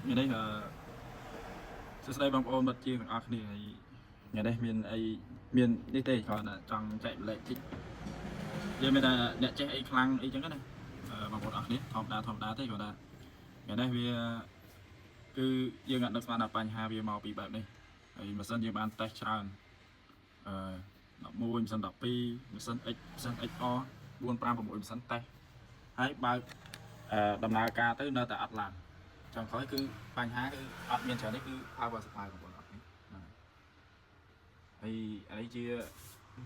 ថ្ងៃនេះអឺសួស្តីបងប្អូនមិត្តជាងទាំងអស់គ្នាហើយថ្ងៃនេះមានអីមាននេះទេគ្រាន់តែចង់ចែករំលែកតិចយើងមានតែអ្នកចេះអីខ្លាំងអីចឹងណាអឺបងប្អូនអរគ្នាធម្មតាធម្មតាទេគ្រាន់តែថ្ងៃនេះវាគឺយើងអត់នឹកស្មានថាបញ្ហាវាមកពីបែបនេះហើយម៉ាស៊ីនយើងបានតេស្តច្រើនអឺ11ម៉ាស៊ីន12ម៉ាស៊ីន X ម៉ាស៊ីន XR 4 5 6ម៉ាស៊ីនតេស្តហើយបើកអឺដំណើរការទៅនៅតែអត់ឡើង ចុងក្រោយគឺបញ្ហាគឺអត់មានច្រើនទេគឺ power supply បងប្អូនអរគ្នាហ្នឹងហើយអានេះជា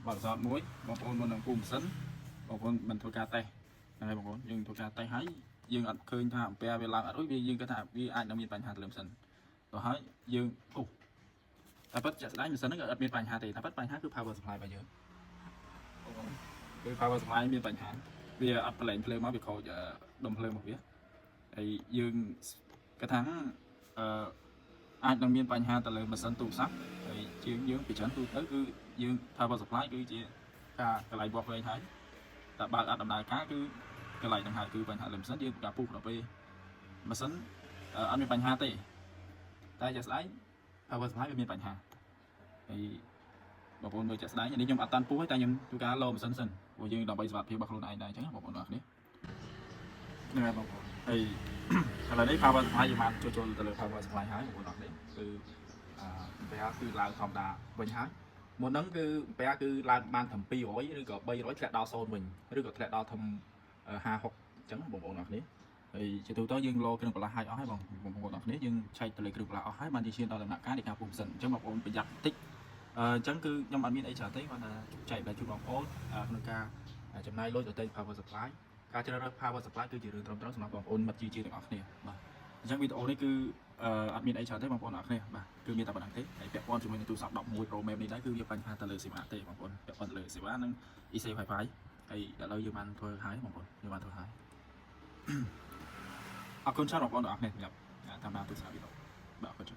បទពិសោធន៍មួយបងប្អូនមុននឹងពុះម៉ាស៊ីនបងប្អូនមិនធ្វើការតេស្តហ្នឹងហើយបងប្អូនយើងធ្វើការតេស្តហើយយើងអត់ឃើញថាអំពែវាឡើងអត់រួចវាយើងគិតថាវាអាចនឹងមានបញ្ហាទៅលើម៉ាស៊ីនដល់ហើយយើងពុះតែពិតជាក់ស្ដែងម៉ាស៊ីនហ្នឹងក៏អត់មានបញ្ហាទេតែពិតបញ្ហាគឺ power supply របស់យើងបងប្អូនគឺ power supply មានបញ្ហាវាអត់ប្រឡែងភ្លើងមកវាខូចដុំភ្លើងរបស់វាហើយយើង គាត់ថាអឺអាចនឹងមានបញ្ហាទៅលើម៉ាស៊ីនទូរស័ព្ទហើយជាងយើងពីច្រើនទូទៅគឺយើង power supply គឺជាការកន្លែងវាស់វែងហើយតែបើកអត់ដំណើរការគឺកន្លែងហ្នឹងហើយគឺបញ្ហាលើម៉ាស៊ីនយើងការពុះដល់ពេលម៉ាស៊ីនអត់មានបញ្ហាទេតែជាក់ស្ដែង power supply វាមានបញ្ហាហើយបងប្អូនមើលជាក់ស្ដែងនេះខ្ញុំអត់តាន់ពុះទេតែខ្ញុំធ្វើការលោម៉ាស៊ីនសិនព្រោះយើងដើម្បីសុវត្ថិភាពរបស់ខ្លួនឯងដែរអញ្ចឹងបងប្អូនអរគ្នាហ្នឹងហើយបងប្អូនហើយ ឥឡូវនេះ power supply យើងបានចូលចូលទៅលើ power supply ហើយបងប្អូនអរគ្នាគឺអឺអំពែគឺឡើងធម្មតាវិញហើយមុនហ្នឹងគឺអំពែគឺឡើងបានត្រឹម200ឬក៏300ធ្លាក់ដល់0វិញឬក៏ធ្លាក់ដល់ធំ50អញ្ចឹងបងប្អូនអរគ្នាហើយជាទូទៅយើងលោគ្រឿងបន្លាស់ឲ្យអស់ហើយបងបងប្អូនអរគ្នាយើងឆែកទៅលើគ្រឿងបន្លាស់អស់ហើយបានជាឈានដល់ដំណាក់កាលនៃការពុះម៉ាស៊ីនអញ្ចឹងបងប្អូនប្រយ័ត្នតិចអញ្ចឹងគឺខ្ញុំអត់មានអីច្រើនទេគាត់ថាចែកបែបជូនបងប្អូនក្នុងការចំណាយលុយទៅទិញ power supply ការជ្រើសរើស power supply គឺជារឿងត្រឹមត្រូវសម្រាប់បងប្អូនមិត្តជាជាទាំងអស់គ្នាបាទអញ្ចឹងវីដេអូនេះគឺអឺអត់មានអីច្រើនទេបងប្អូនអរគ្នាបាទគឺមានតែប៉ុណ្ណឹងទេហើយពាក់ព័ន្ធជាមួយនឹងទូរស័ព្ទ11 Pro Max នេះដែរគឺវាបញ្ហាទៅលើសេវាទេបងប្អូនពាក់ព័ន្ធទៅលើសេវានិង IC Wi-Fi ហើយឥឡូវយើងបានធ្វើហើយបងប្អូនយើងបានធ្វើហើយអរគុណច្រើនបងប្អូនទាំងអស់គ្នាសម្រាប់តាមដានទស្សនាវីដេអូបាទអរគុណច្រើន។